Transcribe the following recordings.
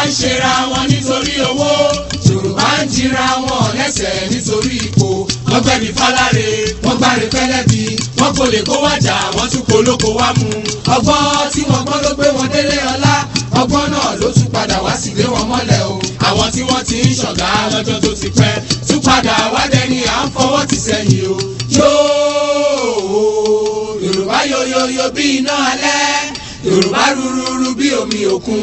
ń ṣera wọn nítorí owó, Yorùbá ń jira wọn lẹ́sẹ̀ nítorí ipò. Wọ́n gbẹ̀bí fáláre, wọ́n gbáre pẹ́lẹ́bí, wọ́n kò lè kó wájà, wọ́n tún polóko wá mú. Ọgbọ́n tí wọ́n gbọ́n ló gbé wọn délé ọlá, ọgbọ́n náà ló tún padà wá sí gbé wọn mọ́lẹ̀ o. Àwọn tí wọ́n ti ń ṣọ̀gá lọ́jọ́ tó ti pẹ́ tún padà wá dẹni à ń fọwọ́ ti sẹ́yìn o. Yóò Yorùbá yoyoyo bí iná alẹ́, Yorùbá rúrúrú bí omi òkun,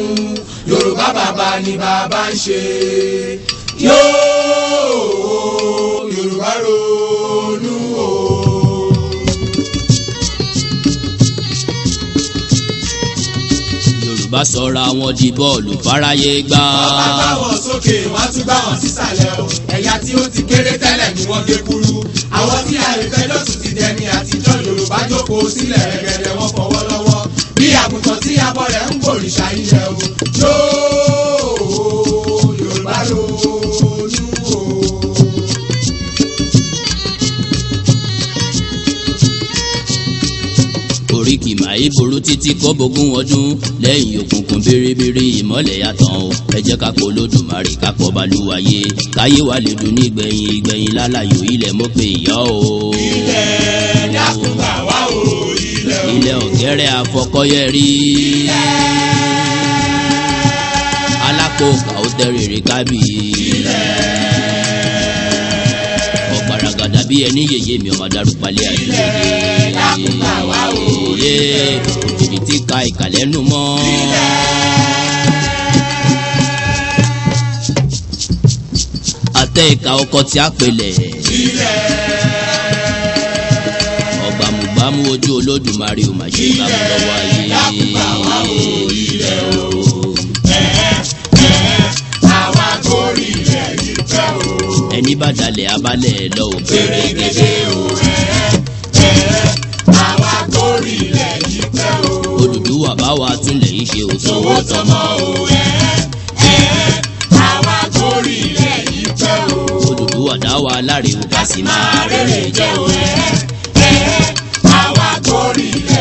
Yorùbá bàbá ni bàbá ń ṣe. Yóò Yorùbá ronú o. Yorùbá sọra wọn di bọ́ọ̀lù fáráyé gbá. Wọ́n bá gbá wọn sókè, wọ́n tún gbá wọn sísàlẹ̀ o. Ẹ̀yà tí ó ti kéré tẹ́lẹ̀ ni wọ́n gé kúrú. Àwọn tí àìfẹ́ lọ́sùn ti dẹni àtijọ́. Yorùbá jókòó sílẹ̀ rẹ̀gẹ̀dẹ̀, wọ́n fọwọ́ lọ́wọ́ bí àgùntàn tí abọ́ rẹ̀ ń gbòrìṣà ilẹ̀ o. Yóò Yorùbá ronú o. Oríkì màí burú títí kó bógún ọdún lẹ́yìn òkùnkùn bèrèbèrè ìmọ́lẹ̀ yàtọ̀ o. Ẹ jẹ́ ká pọ̀ Olódùmarè, ká pọ̀ Balúwayé, káyé wa lè dùn nígbẹ̀yìn ìgbẹ̀yìn lálàyò ilẹ̀ mọ́ pé ìyá o. Ilẹ̀ dákun gbà wá o, ilẹ̀ o. Ilẹ̀ ọ̀gẹ́rẹ́ àfọkọ́yẹrí. Alákòókà ó tẹ́rẹ̀ẹ́rẹ́ kábì. Ọ̀gbaragada bí ẹni yèyé mi ọmọ darúpalẹ̀ àdúgbò. Dákun gbà wá o, Yé òjijì tí ka ìkàlẹ́nu mọ́. Àtẹ ìka ọkọ tí a pèlẹ̀. Ọ̀gbàmùgbàmù ojú Olódùmarè ò mà ṣe gbàmù lọ́wọ́ ayé. Dákun gbà wá o, ilẹ̀ o. Àwa gorí ilẹ̀ yìí pẹ́ o. Ẹni bá dalẹ̀ abalẹ̀ lọ ò Pèrègèdè o. Àwa gorí ilẹ̀ yìí pẹ́ o. Odùduwà bá wa túnlẹ̀ yìí ṣe òtún. Tòwó tọmọ o. Àwa gorí ilẹ̀ yìí pẹ́ o. Odùduwà dá wa láre o, ká sì máa Máa rere jẹ́ o. Àwa gorí ilẹ̀.